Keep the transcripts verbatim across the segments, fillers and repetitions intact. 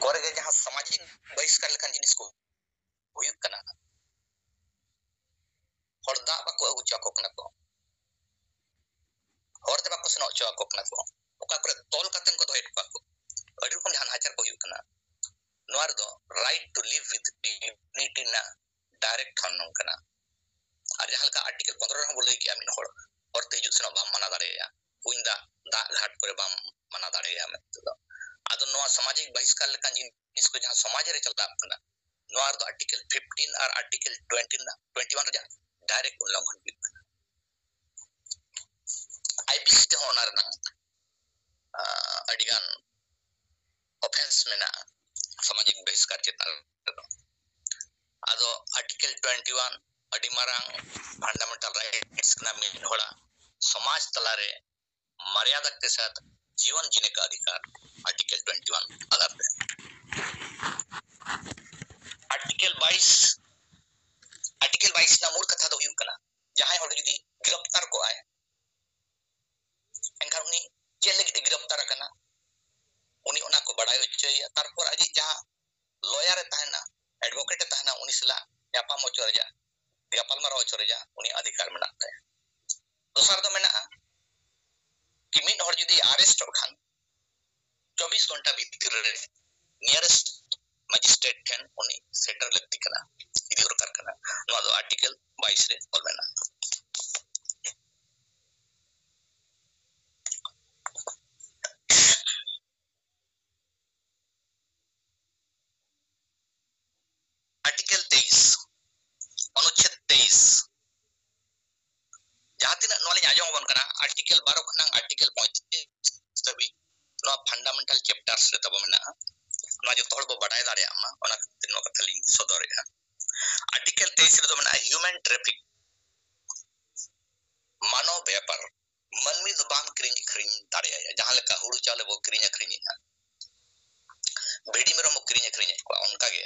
ᱠᱚᱨᱮ ᱜᱮ ᱡᱟᱦᱟᱸ ᱥᱟᱢᱟᱡᱤᱠ ᱵᱚᱦᱤᱥᱠᱟᱨ ᱞᱮᱠᱟᱱ ᱡᱤᱱᱤᱥ ᱠᱚ ᱦᱩᱭᱩᱜ ᱠᱟᱱᱟ, ᱦᱚᱲ ᱫᱟᱜ ᱵᱟᱠᱚ ᱟᱹᱜᱩ ᱦᱚᱪᱚ ᱟᱠᱚ ᱠᱟᱱᱟ ᱠᱚ, ᱦᱚᱨ ᱛᱮ ᱵᱟᱠᱚ ᱥᱮᱱᱚᱜ ᱦᱚᱪᱚ ᱟᱠᱚ ᱠᱟᱱᱟ ᱠᱚ, ᱚᱠᱟ ᱠᱚᱨᱮ ᱛᱚᱞ ᱠᱟᱛᱮ ᱠᱚ ᱫᱚᱦᱚᱭᱮᱫ ᱠᱚᱣᱟ ᱠᱚ, ᱟᱹᱰᱤ ᱨᱚᱠᱚᱢ ᱡᱟᱦᱟᱸ ᱱᱟᱦᱟᱪᱟᱨ ᱠᱚ ᱦᱩᱭᱩᱜ ᱠᱟᱱᱟ᱾ ᱱᱚᱣᱟ ᱨᱮᱫᱚ right to live with dignity ᱨᱮᱱᱟᱜ direct ᱠᱷᱚᱱᱰᱚᱱ ᱠᱟᱱᱟ᱾ ᱟᱨ ᱡᱟᱦᱟᱸ ᱞᱮᱠᱟ ᱟᱨᱴᱤᱠᱮᱞ ᱯᱚᱱᱫᱽᱨᱚ ᱨᱮᱦᱚᱸ ᱵᱚ ᱞᱟᱹᱭ ᱠᱮᱜᱼᱟ, ᱢᱤᱫ ᱦᱚᱲ ᱦᱚᱨ ᱛᱮ ᱦᱤᱡᱩᱜ ᱥᱮᱱᱚᱜ ᱵᱟᱢ ᱢᱟᱱᱟ ᱫᱟᱲᱮᱭᱟᱭᱟ, ᱠᱩᱧ ᱫᱟᱜ, ᱫᱟᱜ ᱜᱷᱟᱴ ᱠᱚᱨᱮ ᱵᱟᱢ ᱢᱟᱱᱟ ᱫᱟᱲᱮᱭᱟᱭᱟ ᱢᱮᱱᱛᱮ ᱫᱚ᱾ ᱟᱫᱚ ᱱᱚᱣᱟ ᱥᱟᱢᱟᱡᱤᱠ ᱵᱟᱦᱤᱥᱠᱟᱨ ᱞᱮᱠᱟᱱ ᱡᱤᱱᱤᱥ ᱠᱚ ᱡᱟᱦᱟᱸ ᱥᱚᱢᱟᱡᱽ ᱨᱮ ᱪᱟᱞᱟᱜ ᱠᱟᱱᱟ, ᱱᱚᱣᱟ ᱨᱮᱫᱚ ᱟᱨᱴᱤᱠᱮᱞ ᱯᱷᱤᱯᱴᱤᱱ ᱟᱨ ᱟᱨᱴᱤᱠᱮᱞ ᱴᱩᱭᱮᱱᱴᱤ ᱨᱮᱱᱟᱜ, ᱴᱩᱭᱮᱱᱴᱤ ᱣᱟᱱ ᱨᱮᱭᱟᱜ direct ᱩᱞᱞᱚᱝᱜᱷᱚᱱ ᱦᱩᱭᱩᱜ ᱠᱟᱱᱟ᱾ ᱟᱭ ᱯᱤ ᱥᱤ ᱛᱮᱦᱚᱸ ᱚᱱᱟ ᱨᱮᱱᱟᱜ, ᱟᱸ, ᱟᱹᱰᱤᱜᱟᱱ ᱚᱯᱷᱮᱱᱥ ᱢᱮᱱᱟᱜᱼᱟ ᱥᱟᱢᱟᱡᱤᱠ ᱵᱟᱦᱤᱥᱠᱟᱨ ᱪᱮᱛᱟᱱ ᱨᱮᱫᱚ᱾ ᱟᱫᱚ ᱟᱨᱴᱤᱠᱮᱞ ᱴᱩᱭᱮᱱᱴᱤ ᱣᱟᱱ ᱟᱹᱰᱤ ᱢᱟᱨᱟᱝ ᱯᱷᱟᱱᱰᱟᱢᱮᱱᱴᱟᱞ ᱨᱟᱭᱤᱴᱥ ᱠᱟᱱᱟ, ᱢᱤᱫ ᱦᱚᱲᱟᱜ ᱥᱚᱢᱟᱡᱽ ᱛᱟᱞᱟᱨᱮ ᱢᱟᱨᱭᱟᱫᱟ ᱠᱮ ᱥᱟᱛᱷ ᱡᱤᱭᱚᱱ ᱡᱤᱱᱮ ᱠᱟ ᱚᱫᱷᱤᱠᱟᱨ, ᱟᱨᱴᱤᱠᱮᱞ ᱴᱩᱭᱮᱱᱴᱤ ᱣᱟᱱ ᱟᱫᱷᱟᱨ ᱛᱮ᱾ ᱟᱨᱴᱤᱠᱮᱞ ᱵᱟᱭᱤᱥ, ᱟᱨᱴᱤᱠᱮᱞ ᱵᱟᱭᱤᱥ ᱨᱮᱱᱟᱜ ᱢᱩᱞ ᱠᱟᱛᱷᱟ ᱫᱚ ᱦᱩᱭᱩᱜ ᱠᱟᱱᱟ, ᱡᱟᱦᱟᱸᱭ ᱦᱚᱲ ᱡᱩᱫᱤ ᱜᱤᱨᱚᱯᱛᱟᱨ ᱠᱚᱜᱼᱟᱭ, ᱮᱱᱠᱷᱟᱱ ᱩᱱᱤ ᱪᱮᱫ ᱞᱟᱹᱜᱤᱫ ᱮ ᱜᱤᱨᱚᱯᱛᱟᱨ ᱟᱠᱟᱱᱟ, ᱩᱱᱤ ᱚᱱᱟ ᱠᱚ ᱵᱟᱰᱟᱭ ᱦᱚᱪᱚᱭᱮᱭᱟ᱾ ᱛᱟᱨᱯᱚᱨ ᱟᱡᱤᱡ ᱡᱟᱦᱟᱸ ᱞᱚᱭᱟᱨ ᱮ ᱛᱟᱦᱮᱱᱟ, ᱮᱰᱵᱷᱚᱠᱮᱴ ᱮ ᱛᱟᱦᱮᱱᱟ, ᱩᱱᱤ ᱥᱟᱞᱟᱜ ᱧᱟᱯᱟᱢ ᱦᱚᱪᱚ ᱨᱮᱭᱟᱜ, ᱜᱟᱯᱟᱞᱢᱟᱨᱟᱣ ᱦᱚᱪᱚ ᱨᱮᱭᱟᱜ ᱩᱱᱤ ᱚᱫᱷᱤᱠᱟᱨ ᱢᱮᱱᱟᱜ ᱛᱟᱭᱟ᱾ ᱫᱚᱥᱟᱨ ᱫᱚ ᱢᱮᱱᱟᱜᱼᱟ ᱠᱤ ᱢᱤᱫ ᱦᱚᱲ ᱡᱩᱫᱤ ᱟᱨᱮᱥᱴᱚᱜ ᱠᱷᱟᱱ, ᱪᱚᱵᱵᱤᱥ ᱜᱷᱚᱱᱴᱟ ᱵᱷᱤᱛᱤᱨ ᱨᱮ ᱱᱤᱭᱟᱨᱮᱥᱴ ᱢᱮᱡᱤᱥᱴᱨᱮᱴ ᱴᱷᱮᱱ ᱩᱱᱤ ᱥᱮᱴᱮᱨ ᱞᱟᱹᱠᱛᱤ ᱠᱟᱱᱟ, ᱤᱫᱤ ᱫᱚᱨᱠᱟᱨ ᱠᱟᱱᱟ᱾ ᱱᱚᱣᱟ ᱫᱚ ᱟᱨᱴᱤᱠᱮᱞ ᱵᱟᱭᱤᱥ ᱨᱮ ᱚᱞ ᱢᱮᱱᱟᱜᱼᱟ᱾ ᱟᱨᱴᱤᱠᱮᱞ ᱛᱮᱭᱤᱥ, ᱚᱱᱩᱪᱪᱷᱮᱫ ᱛᱮᱭᱤᱥ, ᱡᱟᱦᱟᱸ ᱛᱤᱱᱟᱹᱜ ᱱᱚᱣᱟ ᱞᱤᱧ ᱟᱸᱡᱚᱢ ᱟᱵᱚᱱ ᱠᱟᱱᱟ, ᱟᱨᱴᱤᱠᱮᱞ ᱵᱟᱨᱚ ᱠᱷᱚᱱᱟᱜ ᱟᱨᱴᱤᱠᱮᱞ ᱯᱚᱸᱭᱛᱨᱤᱥ ᱫᱷᱟᱹᱵᱤᱡ ᱱᱚᱣᱟ ᱯᱷᱟᱱᱰᱟᱢᱮᱱᱴᱟᱞ ᱪᱮᱯᱴᱟᱨᱥ ᱨᱮ ᱛᱟᱵᱚ ᱢᱮᱱᱟᱜᱼᱟ᱾ ᱱᱚᱣᱟ ᱡᱚᱛᱚ ᱦᱚᱲ ᱵᱚ ᱵᱟᱰᱟᱭ ᱫᱟᱲᱮᱭᱟᱜ ᱢᱟ, ᱚᱱᱟ ᱠᱷᱟᱹᱛᱤᱨ ᱱᱚᱣᱟ ᱠᱟᱛᱷᱟ ᱞᱤᱧ ᱥᱚᱫᱚᱨᱮᱜᱼᱟ᱾ ᱟᱨᱴᱤᱠᱮᱞ ᱛᱮᱭᱤᱥ ᱨᱮᱫᱚ ᱢᱮᱱᱟᱜᱼᱟ ᱦᱤᱭᱩᱢᱮᱱ ᱴᱨᱟᱯᱷᱤᱠ, ᱢᱟᱱᱚᱵ ᱵᱮᱯᱟᱨ, ᱢᱟᱹᱱᱢᱤ ᱫᱚ ᱵᱟᱢ ᱠᱤᱨᱤᱧ ᱟᱹᱠᱷᱨᱤᱧ ᱫᱟᱲᱮᱭᱟᱭᱟ᱾ ᱡᱟᱦᱟᱸ ᱞᱮᱠᱟ ᱦᱩᱲᱩ ᱪᱟᱣᱞᱮ ᱵᱚ ᱠᱤᱨᱤᱧ ᱟᱹᱠᱷᱨᱤᱧᱮᱫᱼᱟ, ᱵᱷᱤᱰᱤ ᱢᱮᱨᱚᱢ ᱵᱚ ᱠᱤᱨᱤᱧ ᱟᱹᱠᱷᱨᱤᱧᱮᱫ ᱠᱚᱣᱟ, ᱚᱱᱠᱟᱜᱮ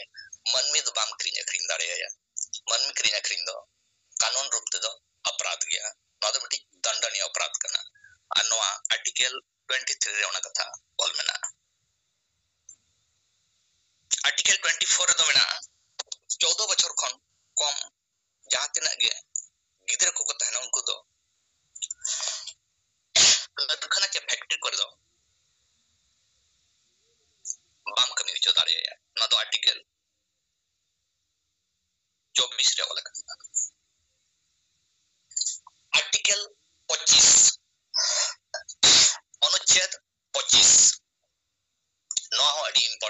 ᱢᱟᱹᱱᱢᱤ ᱫᱚ ᱵᱟᱢ ᱠᱤᱨᱤᱧ ᱟᱹᱠᱷᱨᱤᱧ ᱫᱟᱲᱮᱭᱟᱭᱟ᱾ ᱢᱟᱹᱱᱢᱤ ᱠᱤᱨᱤᱧ ᱟᱹᱠᱷᱨᱤᱧ ᱫᱚ ᱠᱟᱹᱱᱩᱱ ᱨᱩᱯ ᱛᱮᱫᱚ ᱚᱯᱨᱟᱫᱷ ᱜᱮᱭᱟ᱾ ᱱᱚᱣᱟ ᱫᱚ ᱢᱤᱫᱴᱤᱡ ᱫᱚᱱᱰᱚᱱᱤᱭᱚ ᱚᱯᱨᱟᱫᱷ ᱠᱟᱱᱟ᱾ ᱟᱨ ᱱᱚᱣᱟ ᱟᱨᱴᱤᱠᱮᱞ ᱴᱩᱭᱮᱱᱴᱤ ᱛᱷᱨᱤ ᱨᱮ ᱚᱱᱟ ᱠᱟᱛᱷᱟ ᱚᱞ ᱢᱮᱱᱟᱜᱼᱟ᱾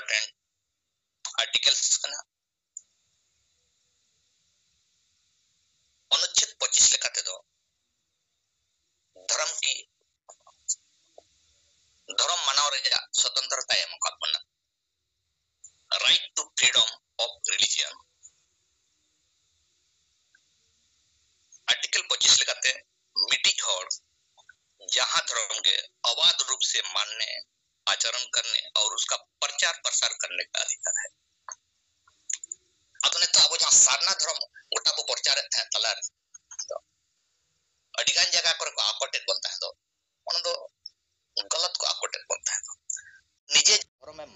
important articles ᱠᱟᱱᱟ᱾ ᱚᱱᱩᱪᱪᱷᱮᱫ ᱯᱚᱸᱪᱤᱥ ᱞᱮᱠᱟ ᱛᱮᱫᱚ ᱫᱷᱚᱨᱚᱢ ᱠᱤ ᱫᱷᱚᱨᱚᱢ ᱢᱟᱱᱟᱣ ᱨᱮᱭᱟᱜ ᱥᱚᱛᱚᱱᱛᱨᱚᱛᱟᱭ ᱮᱢ ᱟᱠᱟᱫ ᱵᱚᱱᱟ, right to freedom of religion᱾ Article ᱯᱚᱸᱪᱤᱥ ᱞᱮᱠᱟᱛᱮ ᱢᱤᱫᱴᱤᱡ ᱦᱚᱲ ᱡᱟᱦᱟᱸ ᱫᱷᱚᱨᱚᱢ ᱜᱮ ᱚᱵᱟᱫᱷ ᱨᱩᱯ ᱥᱮ ᱢᱟᱱᱱᱮ, ᱟᱪᱚᱨᱚᱱ ᱠᱟᱨᱱᱮ ᱟᱨ ᱩᱥᱠᱟ ᱯᱨᱚᱪᱟᱨ ᱯᱨᱚᱥᱟᱨ ᱠᱟᱨᱱᱮ ᱠᱟ ᱚᱫᱷᱤᱠᱟᱨ ᱦᱟᱭ᱾ ᱟᱫᱚ ᱱᱤᱛᱚᱜ ᱟᱵᱚ ᱡᱟᱦᱟᱸ ᱥᱟᱨᱱᱟ ᱫᱷᱚᱨᱚᱢ ᱜᱚᱴᱟ ᱵᱚ ᱯᱨᱚᱪᱟᱨᱮᱫ ᱛᱟᱦᱮᱸᱫ ᱛᱟᱞᱟᱨᱮ, ᱟᱹᱰᱤ ᱜᱟᱱ ᱡᱟᱭᱜᱟ ᱠᱚᱨᱮ ᱠᱚ ᱟᱠᱚᱴᱮᱫ ᱵᱚᱱ ᱛᱟᱦᱮᱸ ᱫᱚ, ᱚᱱᱟ ᱫᱚ ᱜᱟᱞᱟᱛ ᱠᱚ ᱟᱠᱚᱴᱮᱫ ᱵᱚᱱ ᱛᱟᱦᱮᱸ ᱫᱚ᱾ ᱱᱤᱡᱮ ᱫᱷᱚᱨᱚᱢᱮᱢ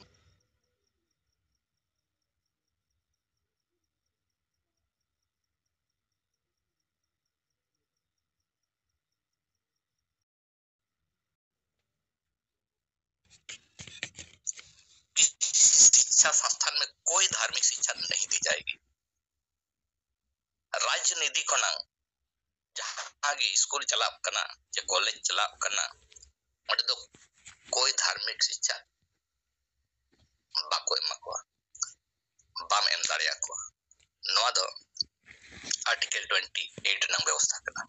किसी शिक्षा संस्थान में कोई धार्मिक शिक्षा नहीं दी जाएगी। ᱨᱟᱡᱽᱱᱤᱛᱤ ᱠᱷᱚᱱᱟᱝ ᱡᱟᱦᱟᱸ ᱜᱮ ᱥᱠᱩᱞ ᱪᱟᱞᱟᱜ ᱠᱟᱱᱟ ᱪᱮ ᱠᱚᱞᱮᱡᱽ ᱪᱟᱞᱟᱜ ᱠᱟᱱᱟ, ᱚᱸᱰᱮ ᱫᱚ ᱠᱳᱭ ᱫᱷᱟᱨᱢᱤᱠ ᱥᱤᱠᱪᱷᱟ ᱵᱟᱠᱚ ᱮᱢᱟ ᱠᱚᱣᱟ, ᱵᱟᱢ ᱮᱢ ᱫᱟᱲᱮᱭᱟᱠᱚᱣᱟ᱾ ᱱᱚᱣᱟ ᱫᱚ ᱟᱨᱴᱤᱠᱮᱞ ᱴᱩᱭᱮᱱᱴᱤ ᱮᱭᱤᱴ ᱨᱮᱱᱟᱜ ᱵᱮᱵᱚᱥᱛᱷᱟ ᱠᱟᱱᱟ᱾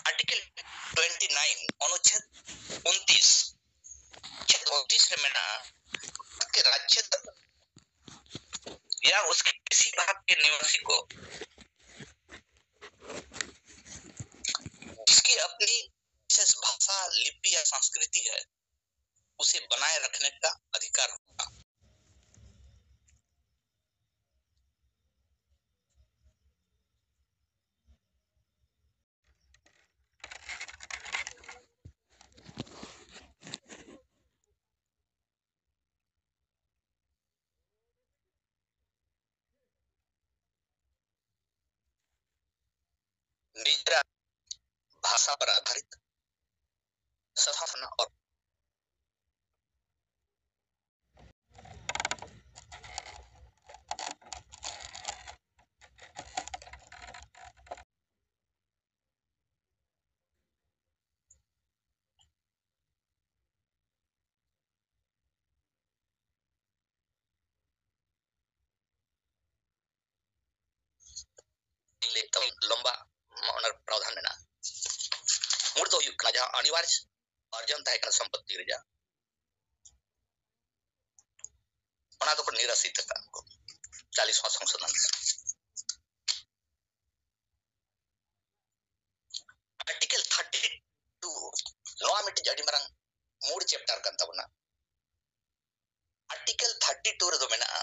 ᱟᱨᱴᱤᱠᱮᱞ ᱴᱩᱭᱮᱱᱴᱤ ᱱᱟᱭᱤᱱ, ᱚᱱᱩᱪᱷᱮᱫ ᱩᱱᱛᱤᱥ, ᱪᱷᱮᱫ ᱩᱱᱛᱤᱥ ᱨᱮ ᱢᱮᱱᱟᱜᱼᱟ, ᱨᱟᱡᱽ ᱪᱷᱮᱫ या उसके किसी भाग के निवासी को जिसकी अपनी विशेष भाषा, लिपि या संस्कृति है, उसे बनाए रखने का अधिकार होगा। ᱱᱤᱡᱮᱨᱟᱜ ᱵᱷᱟᱥᱟ ᱯᱟᱨ ᱟᱫᱷᱟᱨᱤᱛ ᱥᱟᱥᱚᱱ ᱚᱨ ᱯᱟᱨᱥᱮᱱᱴ ᱚᱨᱡᱚᱱ ᱛᱟᱦᱮᱸ ᱠᱟᱱᱟ ᱥᱚᱢᱯᱚᱛᱛᱤ ᱨᱮᱭᱟᱜ, ᱚᱱᱟ ᱫᱚᱠᱚ ᱱᱤᱨᱟᱥᱤᱛ ᱟᱠᱟᱫ ᱠᱚ ᱪᱟᱞᱤᱥ ᱦᱚᱸ ᱥᱚᱝᱥᱳᱫᱷᱚᱱ ᱠᱟᱱᱟ᱾ ᱟᱨᱴᱤᱠᱮᱞ ᱛᱷᱟᱨᱴᱤ ᱴᱩ, ᱱᱚᱣᱟ ᱢᱤᱫᱴᱤᱡ ᱟᱹᱰᱤ ᱢᱟᱨᱟᱝ ᱢᱩᱲ ᱪᱮᱯᱴᱟᱨ ᱠᱟᱱ ᱛᱟᱵᱚᱱᱟ᱾ ᱟᱨᱴᱤᱠᱮᱞ ᱛᱷᱟᱨᱴᱤ ᱴᱩ ᱨᱮᱫᱚ ᱢᱮᱱᱟᱜᱼᱟ,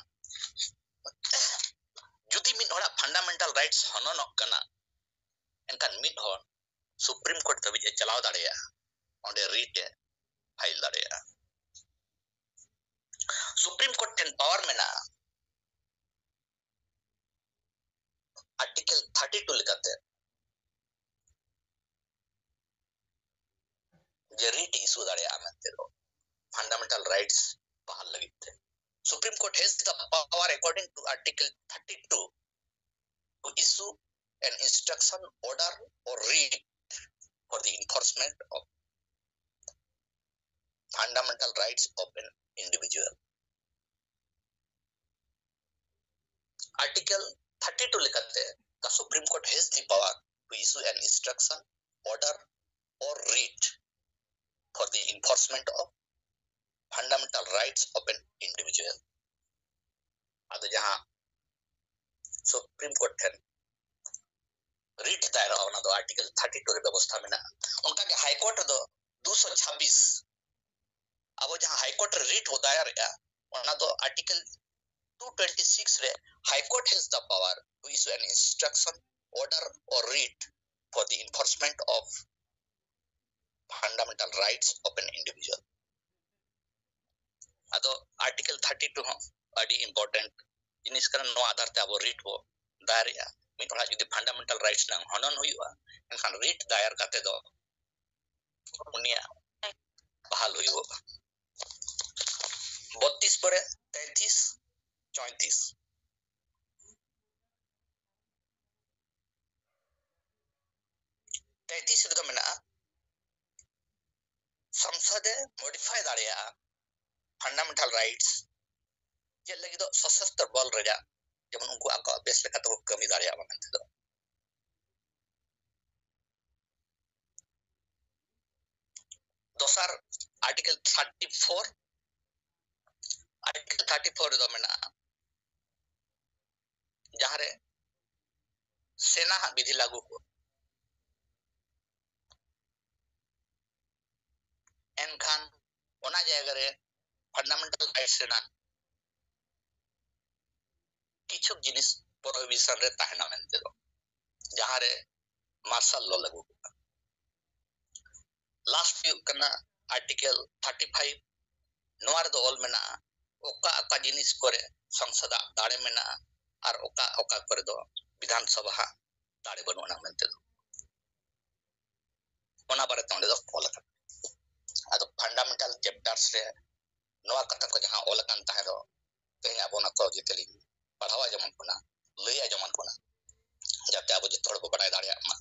ᱡᱩᱫᱤ ᱢᱤᱫ ᱦᱚᱲᱟᱜ ᱯᱷᱟᱱᱰᱟᱢᱮᱱᱴᱟᱞ ᱨᱟᱭᱤᱴᱥ ᱦᱚᱱᱚᱱᱚᱜ ᱠᱟᱱᱟ, ᱮᱱᱠᱷᱟᱱ ᱢᱤᱫ ᱦᱚᱲ ᱥᱩᱯᱨᱤᱢ ᱠᱳᱨᱴ ᱫᱷᱟᱹᱵᱤᱡ ᱮ ᱪᱟᱞᱟᱣ ᱫᱟᱲᱮᱭᱟᱜᱼᱟ, ᱚᱸᱰᱮ ᱨᱤᱴ ᱮ ᱯᱷᱟᱭᱤᱞ ᱫᱟᱲᱮᱭᱟᱜᱼᱟ᱾ ᱥᱩᱯᱨᱤᱢ ᱠᱳᱨᱴ ᱴᱷᱮᱱ ᱯᱟᱣᱟᱨ ᱢᱮᱱᱟᱜᱼᱟ ᱟᱨᱴᱤᱠᱮᱞ ᱛᱷᱟᱨᱴᱤ ᱴᱩ ᱞᱮᱠᱟᱛᱮ ᱡᱮ ᱨᱤᱴ ᱤᱥᱩ ᱫᱟᱲᱮᱭᱟᱜᱼᱟ ᱢᱮᱱᱛᱮ ᱫᱚ, ᱯᱷᱟᱱᱰᱟᱢᱮᱱᱴᱟᱞ ᱨᱟᱭᱤᱴᱥ ᱵᱟᱦᱟᱞ ᱞᱟᱹᱜᱤᱫ ᱛᱮ᱾ Supreme Court has the power according to Article thirty-two to issue an instruction, order or writ for the enforcement of fundamental rights of an individual. Article thirty-two ᱞᱮᱠᱟᱛᱮ, the Supreme Court has the power to issue an instruction, order or writ for the enforcement of fundamental rights of an individual. ᱟᱫᱚ ᱡᱟᱦᱟᱸ supreme court ᱴᱷᱮᱱ ᱨᱤᱴ ᱫᱟᱭᱮᱨᱚᱜᱼᱟ, ᱚᱱᱟ ᱫᱚ article thirty two ᱨᱮ ᱵᱮᱵᱚᱥᱛᱷᱟ ᱢᱮᱱᱟᱜᱼᱟ᱾ ᱚᱱᱠᱟᱜᱮ ᱦᱟᱭ ᱠᱳᱨᱴ ᱨᱮᱫᱚ ᱫᱩᱥᱚ ᱪᱷᱟᱵᱵᱤᱥ, ᱟᱵᱚ ᱡᱟᱦᱟᱸ ᱦᱟᱭ ᱠᱳᱨᱴ ᱨᱮ ᱨᱤᱴ ᱵᱚ ᱫᱟᱭᱟᱨᱮᱜᱼᱟ, ᱚᱱᱟ ᱫᱚ ᱟᱨᱴᱤᱠᱮᱞ ᱴᱩ ᱴᱩᱭᱮᱱᱴᱤ ᱥᱤᱠᱥ ᱨᱮ, High Court has the power to issue an instruction, order or writ for the enforcement of fundamental rights of an individual. ᱟᱫᱚ ᱟᱨᱴᱤᱠᱮᱞ ᱛᱷᱟᱨᱴᱤ ᱴᱩ ᱦᱚᱸ ᱟᱹᱰᱤ ᱤᱢᱯᱚᱨᱴᱮᱱᱴ ᱡᱤᱱᱤᱥ ᱠᱟᱱᱟ᱾ ᱱᱚᱣᱟ ᱟᱫᱷᱟᱨ ᱛᱮ ᱟᱵᱚ ᱨᱤᱴ ᱵᱚ ᱫᱟᱭᱟᱨᱮᱜᱼᱟ᱾ ᱢᱤᱫ ᱦᱚᱲᱟᱜ ᱡᱩᱫᱤ ᱯᱷᱟᱱᱰᱟᱢᱮᱱᱴᱟᱞ ᱨᱟᱭᱤᱴᱥ ᱨᱮᱱᱟᱜ ᱦᱚᱱᱚᱱ ᱦᱩᱭᱩᱜᱼᱟ, ᱮᱱᱠᱷᱟᱱ ᱨᱤᱴ ᱫᱟᱭᱟᱨ ᱠᱟᱛᱮ ᱫᱚ ᱩᱱᱤᱭᱟᱜ ᱵᱟᱦᱟᱞ ᱦᱩᱭᱩᱜᱼᱟ᱾ ᱵᱚᱛᱛᱤᱥ ᱯᱚᱨᱮ ᱛᱮᱭᱛᱤᱥ, ᱪᱚᱭᱛᱤᱥ᱾ ᱛᱮᱭᱛᱤᱥ ᱨᱮᱫᱚ ᱢᱮᱱᱟᱜᱼᱟ, ᱥᱚᱝᱥᱚᱫ ᱮ ᱢᱚᱰᱤᱯᱷᱟᱭ ᱫᱟᱲᱮᱭᱟᱜᱼᱟ ᱯᱷᱟᱱᱰᱟᱢᱮᱱᱴᱟᱞ ᱨᱟᱭᱤᱴᱥ᱾ ᱪᱮᱫ ᱞᱟᱹᱜᱤᱫ ᱫᱚ ᱥᱚᱥᱚᱥᱛᱨᱚ ᱵᱚᱞ ᱨᱮᱭᱟᱜ, ᱡᱮᱢᱚᱱ ᱩᱱᱠᱩ ᱟᱠᱚᱣᱟᱜ ᱵᱮᱥ ᱞᱮᱠᱟ ᱛᱮᱠᱚ ᱠᱟᱹᱢᱤ ᱫᱟᱲᱮᱭᱟᱜ ᱢᱟ ᱢᱮᱱᱛᱮ ᱫᱚ᱾ thirty four, Article thirty four ᱨᱮᱫᱚ ᱢᱮᱱᱟᱜᱼᱟ, ᱡᱟᱦᱟᱸᱨᱮ ᱥᱮᱱᱟ ᱦᱟᱜ ᱵᱤᱫᱷᱤ ᱞᱟᱹᱜᱩ ᱠᱚᱜᱼᱟ, ᱮᱱᱠᱷᱟᱱ ᱚᱱᱟ ᱡᱟᱭᱜᱟ ᱨᱮ fundamental rights ᱨᱮᱱᱟᱜ ᱠᱤᱪᱷᱩ ᱡᱤᱱᱤᱥ prohibition ᱨᱮ ᱛᱟᱦᱮᱱᱟ ᱢᱮᱱᱛᱮ ᱫᱚ, ᱡᱟᱦᱟᱸᱨᱮ martial law ᱞᱟᱹᱜᱩ ᱠᱚᱜᱼᱟ᱾ Last ᱦᱩᱭᱩᱜ ᱠᱟᱱᱟ Article thirty five᱾ ᱱᱚᱣᱟ ᱨᱮᱫᱚ ᱚᱞ ᱢᱮᱱᱟᱜᱼᱟ, ᱚᱠᱟ ᱚᱠᱟ ᱡᱤᱱᱤᱥ ᱠᱚᱨᱮ ᱥᱚᱝᱥᱚᱫᱟᱜ ᱫᱟᱲᱮ ᱢᱮᱱᱟᱜᱼᱟ ᱟᱨ ᱚᱠᱟ ᱚᱠᱟ ᱠᱚᱨᱮ ᱫᱚ ᱵᱤᱫᱷᱟᱱ ᱥᱚᱵᱷᱟ ᱦᱟᱜ ᱫᱟᱲᱮ ᱵᱟᱹᱱᱩᱜ ᱟᱱᱟ ᱢᱮᱱᱛᱮ ᱫᱚ᱾ ᱚᱱᱟ ᱵᱟᱨᱮᱛᱮ ᱚᱸᱰᱮ ᱫᱚ ᱚᱞ ᱟᱠᱟᱱᱟ᱾ ᱟᱫᱚ fundamental chapters ᱨᱮ ᱱᱚᱣᱟ ᱠᱟᱛᱷᱟ ᱠᱚ ᱡᱟᱦᱟᱸ ᱚᱞ ᱟᱠᱟᱱ ᱛᱟᱦᱮᱸ ᱫᱚ, ᱛᱮᱦᱮᱧ ᱟᱵᱚ ᱚᱱᱟ ᱠᱚ ᱡᱮᱛᱮ ᱞᱤᱧ ᱯᱟᱲᱦᱟᱣ ᱟᱸᱡᱚᱢᱟᱫ ᱵᱚᱱᱟ, ᱞᱟᱹᱭ ᱟᱸᱡᱚᱢᱟᱫ ᱵᱚᱱᱟ, ᱡᱟᱛᱮ ᱟᱵᱚ ᱡᱚᱛᱚ ᱦᱚᱲ ᱵᱚ ᱵᱟᱲᱟᱭ ᱫᱟᱲᱮᱭᱟᱜ ᱢᱟ᱾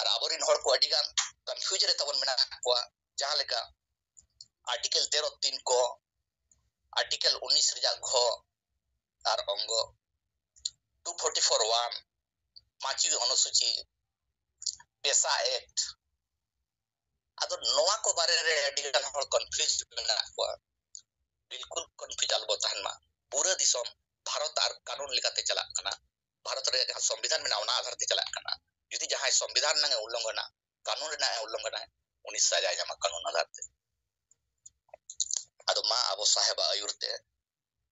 ᱟᱨ ᱟᱵᱚᱨᱮᱱ ᱦᱚᱲ ᱠᱚ ᱟᱹᱰᱤ ᱜᱟᱱ confuse ᱨᱮ ᱛᱟᱵᱚᱱ ᱢᱮᱱᱟᱜ ᱠᱚᱣᱟ, ᱡᱟᱦᱟᱸ ᱞᱮᱠᱟ Article ᱛᱮᱨᱚ ᱛᱤᱱ ᱠᱚ, Article ᱩᱱᱤᱥ ᱨᱮᱭᱟᱜ ᱜᱷᱚ ᱟᱨ ᱚᱝᱜᱚ, two forty four one, ᱯᱟᱸᱪᱣᱤ ᱚᱱᱩᱥᱩᱪᱤ, PESA Act᱾ ᱟᱫᱚ ᱱᱚᱣᱟ ᱠᱚ ᱵᱟᱨᱮ ᱨᱮ ᱟᱹᱰᱤ ᱜᱟᱱ ᱦᱚᱲ confuse ᱢᱮᱱᱟᱜ ᱠᱚᱣᱟ᱾ ᱵᱤᱞᱠᱩᱞ confuse ᱟᱞᱚ ᱵᱚ ᱛᱟᱦᱮᱱ ᱢᱟ᱾ ᱯᱩᱨᱟᱹ ᱫᱤᱥᱚᱢ ᱵᱷᱟᱨᱚᱛ ᱟᱨ ᱠᱟᱹᱱᱩᱱ ᱞᱮᱠᱟᱛᱮ ᱪᱟᱞᱟᱜ ᱠᱟᱱᱟ᱾ ᱵᱷᱟᱨᱚᱛ ᱨᱮᱭᱟᱜ ᱡᱟᱦᱟᱸ ᱥᱚᱝᱵᱤᱫᱷᱟᱱ ᱢᱮᱱᱟᱜᱼᱟ, ᱚᱱᱟ ᱟᱫᱷᱟᱨ ᱛᱮ ᱪᱟᱞᱟᱜ ᱠᱟᱱᱟ᱾ ᱡᱩᱫᱤ ᱡᱟᱦᱟᱸᱭ ᱥᱚᱝᱵᱤᱫᱷᱟᱱ ᱨᱮᱱᱟᱜ ᱮ ᱩᱞᱞᱚᱝᱜᱷᱚᱱᱟ, ᱠᱟᱹᱱᱩᱱ ᱨᱮᱱᱟᱜ ᱮ ᱩᱞᱞᱚᱝᱜᱷᱚᱱᱟ, ᱩᱱᱤ ᱥᱟᱡᱟᱭ ᱧᱟᱢᱟ ᱠᱟᱹᱱᱩᱱ ᱟᱫᱷᱟᱨ ᱛᱮ᱾ ᱟᱫᱚ ᱢᱟ ᱟᱵᱚ ᱥᱟᱦᱮᱵᱟᱜ ᱟᱹᱭᱩᱨ ᱛᱮ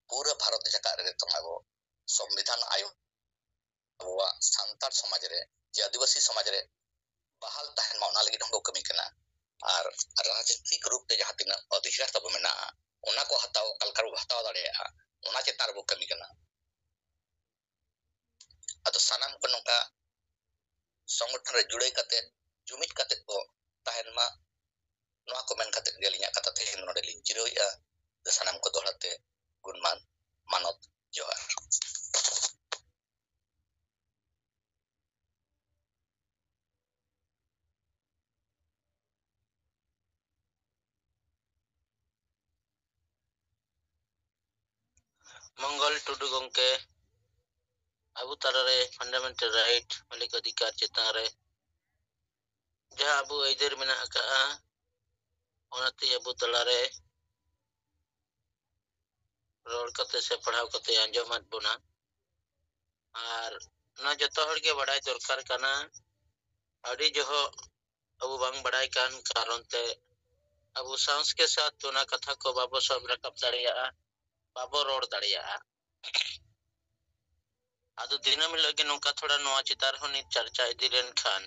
ᱯᱩᱨᱟᱹ ᱵᱷᱟᱨᱚᱛ ᱡᱟᱠᱟᱛ ᱨᱮ ᱱᱤᱛᱚᱝ ᱟᱵᱚ ᱥᱚᱝᱵᱤᱫᱷᱟᱱ ᱟᱭᱳ ᱟᱵᱚᱣᱟᱜ ᱥᱟᱱᱛᱟᱲ ᱥᱚᱢᱟᱡᱽ ᱨᱮ, ᱡᱮ ᱟᱹᱫᱤᱵᱟᱹᱥᱤ ᱥᱚᱢᱟᱡᱽ ᱨᱮ ᱵᱟᱦᱟᱞ ᱛᱟᱦᱮᱱ ᱢᱟ, ᱚᱱᱟ ᱞᱟᱹᱜᱤᱫ ᱦᱚᱸᱵᱚ ᱠᱟᱹᱢᱤ ᱠᱟᱱᱟ᱾ ᱟᱨ ᱨᱟᱡᱽᱱᱤᱛᱤᱠ ᱨᱩᱯ ᱛᱮ ᱡᱟᱦᱟᱸ ᱛᱤᱱᱟᱹᱜ ᱚᱫᱷᱤᱠᱟᱨ ᱛᱟᱵᱚ ᱢᱮᱱᱟᱜᱼᱟ, ᱚᱱᱟ ᱠᱚ ᱦᱟᱛᱟᱣ ᱚᱠᱟ ᱞᱮᱠᱟ ᱨᱮᱵᱚ ᱦᱟᱛᱟᱣ ᱫᱟᱲᱮᱭᱟᱜᱼᱟ, ᱚᱱᱟ ᱪᱮᱛᱟᱱ ᱨᱮᱵᱚ ᱠᱟᱹᱢᱤ ᱠᱟᱱᱟ᱾ ᱟᱫᱚ ᱥᱟᱱᱟᱢ ᱠᱚ ᱱᱚᱝᱠᱟ ᱥᱚᱝᱜᱚᱴᱷᱚᱱ ᱨᱮ ᱡᱩᱲᱟᱹᱭ ᱠᱟᱛᱮ, ᱡᱩᱢᱤᱫ ᱠᱟᱛᱮ ᱠᱚ ᱛᱟᱦᱮᱱ ᱢᱟ, ᱱᱚᱣᱟ ᱠᱚ ᱢᱮᱱ ᱠᱟᱛᱮ ᱜᱮ ᱟᱹᱞᱤᱧᱟᱜ ᱠᱟᱛᱷᱟ ᱛᱮᱦᱮᱧ ᱱᱚᱰᱮ ᱞᱤᱧ ᱡᱤᱨᱟᱹᱣᱮᱫᱼᱟ᱾ ᱥᱟᱱᱟᱢ ᱠᱚ ᱫᱚᱦᱲᱟ ᱛᱮ ᱜᱩᱱᱢᱟᱱ ᱢᱟᱱᱚᱛ ᱡᱚᱦᱟᱨ᱾ ᱢᱚᱝᱜᱚᱞ ᱴᱩᱰᱩ ᱜᱚᱢᱠᱮ, ᱟᱵᱚ ᱛᱟᱞᱟᱨᱮ fundamental right, ᱢᱟᱹᱞᱤᱠ ᱚᱫᱷᱤᱠᱟᱨ ᱪᱮᱛᱟᱱ ᱨᱮ ᱡᱟᱦᱟᱸ ᱟᱵᱚ ᱟᱹᱭᱫᱟᱹᱨ ᱢᱮᱱᱟᱜ ᱟᱠᱟᱫᱼᱟ, ᱚᱱᱟᱛᱮ ᱟᱵᱚ ᱛᱟᱞᱟᱨᱮ ᱨᱚᱲ ᱠᱟᱛᱮ ᱥᱮ ᱯᱟᱲᱦᱟᱣ ᱠᱟᱛᱮ ᱟᱸᱡᱚᱢᱟᱫ ᱵᱚᱱᱟ᱾ ᱟᱨ ᱱᱚᱣᱟ ᱡᱚᱛᱚ ᱦᱚᱲ ᱜᱮ ᱵᱟᱰᱟᱭ ᱫᱚᱨᱠᱟᱨ ᱠᱟᱱᱟ᱾ ᱟᱹᱰᱤ ᱡᱚᱦᱚᱜ ᱟᱵᱚ ᱵᱟᱝ ᱵᱟᱰᱟᱭ ᱠᱟᱱ ᱠᱟᱨᱚᱱ ᱛᱮ ᱟᱵᱚ ᱥᱟᱶᱥ ᱠᱮ ᱥᱟᱛ ᱚᱱᱟ ᱠᱟᱛᱷᱟ ᱠᱚ ᱵᱟᱵᱚ ᱥᱟᱵ ᱨᱟᱠᱟᱵ ᱫᱟᱲᱮᱭᱟᱜᱼᱟ, ᱵᱟᱵᱚ ᱨᱚᱲ ᱫᱟᱲᱮᱭᱟᱜᱼᱟ᱾ ᱟᱫᱚ ᱫᱤᱱᱟᱹᱢ ᱦᱤᱞᱳᱜ ᱜᱮ ᱱᱚᱝᱠᱟ ᱛᱷᱚᱲᱟ ᱱᱚᱣᱟ ᱪᱮᱛᱟᱱ ᱨᱮᱦᱚᱸ ᱱᱤᱛ ᱪᱟᱨᱪᱟ ᱤᱫᱤ ᱞᱮᱱᱠᱷᱟᱱ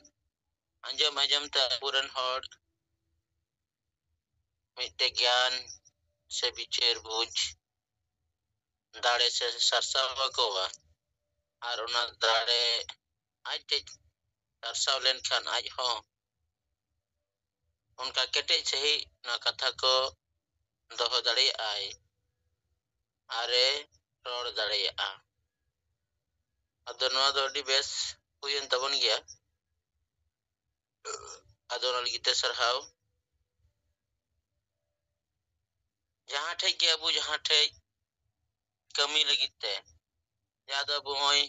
ᱟᱸᱡᱚᱢ ᱟᱸᱡᱚᱢ ᱛᱮ ᱟᱵᱚᱨᱮᱱ ᱦᱚᱲ ᱢᱤᱫᱴᱮᱡ ᱜᱮᱭᱟᱱ ᱥᱮ ᱵᱤᱪᱟᱹᱨ ᱵᱩᱡᱽ ᱫᱟᱲᱮ ᱥᱮ ᱥᱟᱨᱥᱟᱣ ᱟᱠᱚᱣᱟ᱾ ᱟᱨ ᱚᱱᱟ ᱫᱟᱲᱮ ᱟᱡ ᱛᱮ ᱥᱟᱨᱥᱟᱣ ᱞᱮᱱᱠᱷᱟᱱ ᱟᱡ ᱦᱚᱸ ᱚᱱᱠᱟ ᱠᱮᱴᱮᱡ ᱥᱟᱺᱦᱤᱡ ᱚᱱᱟ ᱠᱟᱛᱷᱟ ᱠᱚ ᱫᱚᱦᱚ ᱫᱟᱲᱮᱭᱟᱜᱼᱟᱭ ᱟᱨᱮ ᱨᱚᱲ ᱫᱟᱲᱮᱭᱟᱜᱼᱟ᱾ ᱟᱫᱚ ᱱᱚᱣᱟ ᱫᱚ ᱟᱹᱰᱤ ᱵᱮᱥ ᱦᱩᱭᱮᱱ ᱛᱟᱵᱚᱱ ᱜᱮᱭᱟ᱾ ᱟᱫᱚ ᱚᱱᱟ ᱞᱟᱹᱜᱤᱫ ᱛᱮ ᱥᱟᱨᱦᱟᱣ᱾ ᱡᱟᱦᱟᱸ ᱴᱷᱮᱡ ᱜᱮ ᱟᱵᱚ ᱡᱟᱦᱟᱸ ᱴᱷᱮᱡ ᱠᱟᱹᱢᱤ ᱞᱟᱹᱜᱤᱫ ᱛᱮ, ᱡᱟᱦᱟᱸ ᱫᱚ ᱟᱵᱚ ᱱᱚᱜᱼᱚᱭ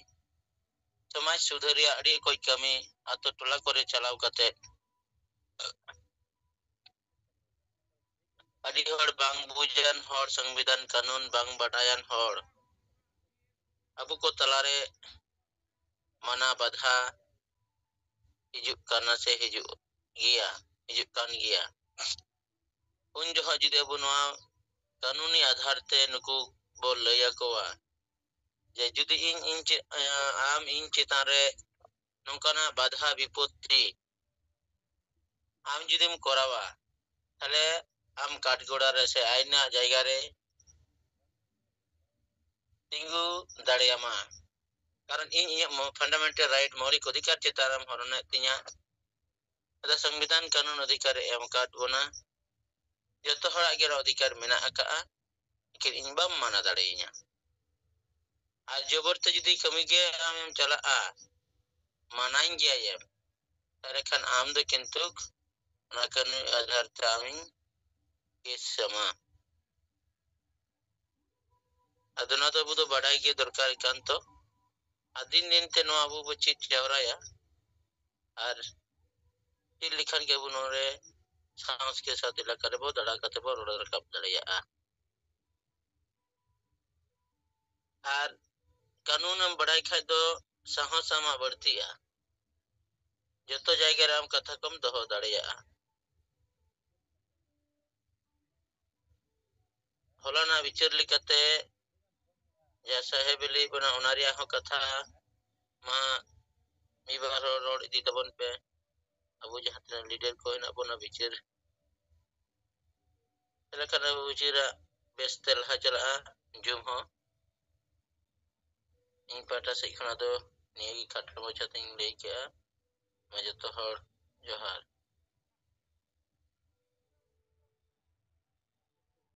ᱥᱚᱢᱟᱡᱽ ᱥᱩᱫᱷᱟᱹᱨ ᱨᱮᱭᱟᱜ ᱟᱹᱰᱤ ᱚᱠᱚᱡ ᱠᱟᱹᱢᱤ, ᱟᱛᱳ ᱴᱚᱞᱟ ᱠᱚᱨᱮ ᱪᱟᱞᱟᱣ ᱠᱟᱛᱮ ᱟᱹᱰᱤ ᱦᱚᱲ ᱵᱟᱝ ᱵᱩᱡᱟᱱ ᱦᱚᱲ, ᱥᱚᱝᱵᱤᱫᱷᱟᱱ ᱠᱟᱹᱱᱩᱱ ᱵᱟᱝ ᱵᱟᱰᱟᱭᱟᱱ ᱦᱚᱲ ᱟᱵᱚ ᱠᱚ ᱛᱟᱞᱟᱨᱮ ᱢᱟᱱᱟ ᱵᱟᱫᱷᱟ ᱦᱤᱡᱩᱜ ᱠᱟᱱᱟ ᱥᱮ ᱦᱤᱡᱩᱜ ᱜᱮᱭᱟ, ᱦᱤᱡᱩᱜ ᱠᱟᱱ ᱜᱮᱭᱟ᱾ ᱩᱱ ᱡᱚᱦᱚᱜ ᱡᱩᱫᱤ ᱟᱵᱚ ᱱᱚᱣᱟ ᱠᱟᱹᱱᱩᱱᱤ ᱟᱫᱷᱟᱨ ᱛᱮ ᱱᱩᱠᱩ ᱵᱚ ᱞᱟᱹᱭ ᱟᱠᱚᱣᱟ ᱡᱮ ᱡᱩᱫᱤ ᱤᱧ, ᱤᱧ ᱪᱮ-, ᱟᱢ ᱤᱧ ᱪᱮᱛᱟᱱ ᱨᱮ ᱱᱚᱝᱠᱟᱱᱟᱜ ᱵᱟᱫᱷᱟ ᱵᱤᱯᱚᱛᱛᱤ ᱟᱢ ᱡᱩᱫᱤᱢ ᱠᱚᱨᱟᱣᱟ, ᱛᱟᱦᱞᱮ ᱟᱢ ᱠᱟᱴᱜᱚᱲᱟ ᱨᱮ ᱥᱮ ᱟᱭᱤᱱ ᱨᱮᱱᱟᱜ ᱡᱟᱭᱜᱟ ᱨᱮ ᱛᱤᱸᱜᱩ ᱫᱟᱲᱮᱭᱟᱢᱟ᱾ ᱠᱟᱨᱚᱱ ᱤᱧ ᱤᱧᱟᱹᱜ ᱢᱚ-, fundamental right, ᱢᱳᱣᱞᱤᱠ ᱚᱫᱷᱤᱠᱟᱨ ᱪᱮᱛᱟᱱ ᱨᱮᱢ ᱦᱚᱨᱚᱱᱮᱫ ᱛᱤᱧᱟ᱾ ᱟᱫᱚ ᱥᱚᱝᱵᱤᱫᱷᱟᱱ ᱠᱟᱹᱱᱩᱱ ᱚᱫᱷᱤᱠᱟᱨ ᱮ ᱮᱢ ᱟᱠᱟᱫ ᱵᱚᱱᱟ, ᱡᱚᱛᱚ ᱦᱚᱲᱟᱜ ᱜᱮ ᱚᱫᱷᱤᱠᱟᱨ ᱢᱮᱱᱟᱜ ᱟᱠᱟᱜᱼᱟ, ᱞᱮᱠᱤᱱ ᱤᱧ ᱵᱟᱢ ᱢᱟᱱᱟ ᱫᱟᱲᱮᱭᱟᱹᱧᱟ᱾ ᱟᱨ ᱡᱚᱵᱚᱨ ᱛᱮ ᱡᱩᱫᱤ ᱠᱟᱹᱢᱤ ᱜᱮ ᱟᱢᱮᱢ ᱪᱟᱞᱟᱜᱼᱟ, ᱢᱟᱱᱟᱧ ᱜᱮᱭᱟᱭᱮᱢ, ᱛᱟᱦᱞᱮ ᱠᱷᱟᱱ ᱟᱢ ᱫᱚ ᱠᱤᱱᱛᱩ ᱚᱱᱟ ᱠᱟᱹᱱᱩᱱ ᱟᱫᱷᱟᱨ ᱛᱮ ᱟᱢᱤᱧ ᱠᱮᱥ ᱟᱢᱟ᱾ ᱟᱫᱚ ᱱᱚᱣᱟ ᱫᱚ ᱟᱵᱚ ᱫᱚ ᱵᱟᱰᱟᱭ ᱜᱮ ᱫᱚᱨᱠᱟᱨ ᱮᱠᱟᱱᱛᱚ᱾ ᱟᱨ ᱫᱤᱱ ᱫᱤᱱ ᱛᱮ ᱱᱚᱣᱟ ᱟᱵᱚ ᱵᱚ ᱪᱮᱫ ᱡᱟᱣᱨᱟᱭᱟ᱾ ᱟᱨ ᱪᱮᱫ ᱞᱮᱠᱷᱟᱱ ᱜᱮ ᱟᱵᱚ ᱱᱚᱰᱮ ᱥᱟᱶᱥ ᱠᱮ ᱥᱟᱛ ᱮᱞᱟᱠᱟ ᱨᱮᱵᱚ ᱫᱟᱬᱟ ᱠᱟᱛᱮ ᱵᱚ ᱨᱚᱲ ᱨᱟᱠᱟᱵ ᱫᱟᱲᱮᱭᱟᱜᱼᱟ᱾ ᱟᱨ ᱠᱟᱹᱱᱩᱱ ᱮᱢ ᱵᱟᱲᱟᱭ ᱠᱷᱟᱡ ᱫᱚ ᱥᱟᱦᱚᱥ ᱟᱢᱟᱜ ᱵᱟᱹᱲᱛᱤᱜᱼᱟ᱾ ᱡᱚᱛᱚ ᱡᱟᱭᱜᱟ ᱨᱮ ᱟᱢ ᱠᱟᱛᱷᱟ ᱠᱚᱢ ᱫᱚᱦᱚ ᱫᱟᱲᱮᱭᱟᱜᱼᱟ᱾ ᱦᱚᱞᱟᱱᱟᱜ ᱵᱤᱪᱟᱹᱨ ᱞᱮᱠᱟᱛᱮ ᱡᱟᱦᱟᱸ ᱥᱟᱦᱮᱵ ᱮ ᱞᱟᱹᱭ ᱵᱚᱱᱟ, ᱚᱱᱟ ᱨᱮᱭᱟᱜ ᱦᱚᱸ ᱠᱟᱛᱷᱟ ᱢᱟ ᱢᱤᱫ ᱵᱟᱨ ᱦᱚᱲ ᱨᱚᱲ ᱤᱫᱤ ᱛᱟᱵᱚᱱ ᱯᱮ᱾ ᱟᱵᱚ ᱡᱟᱦᱟᱸ ᱛᱤᱱᱟᱹᱜ ᱞᱤᱰᱟᱨ ᱠᱚ ᱦᱮᱱᱟᱜ ᱵᱚᱱᱟ, ᱵᱤᱪᱟᱹᱨ ᱪᱮᱫ ᱞᱮᱠᱟᱱᱟᱜ ᱵᱤᱪᱟᱹᱨᱟ ᱵᱮᱥᱛᱮ ᱞᱟᱦᱟ ᱪᱟᱞᱟᱜᱼᱟ, ᱡᱩᱢ ᱦᱚᱸ᱾ ᱤᱧ ᱯᱟᱦᱴᱟ ᱥᱮᱫ ᱠᱷᱚᱱᱟᱜ ᱫᱚ ᱱᱤᱭᱟᱹ ᱜᱮ ᱠᱷᱟᱴᱚ ᱢᱟᱪᱷᱟ ᱛᱤᱧ ᱞᱟᱹᱭ ᱠᱮᱜᱼᱟ᱾ ᱢᱟ ᱡᱚᱛᱚ ᱦᱚᱲ ᱡᱚᱦᱟᱨ᱾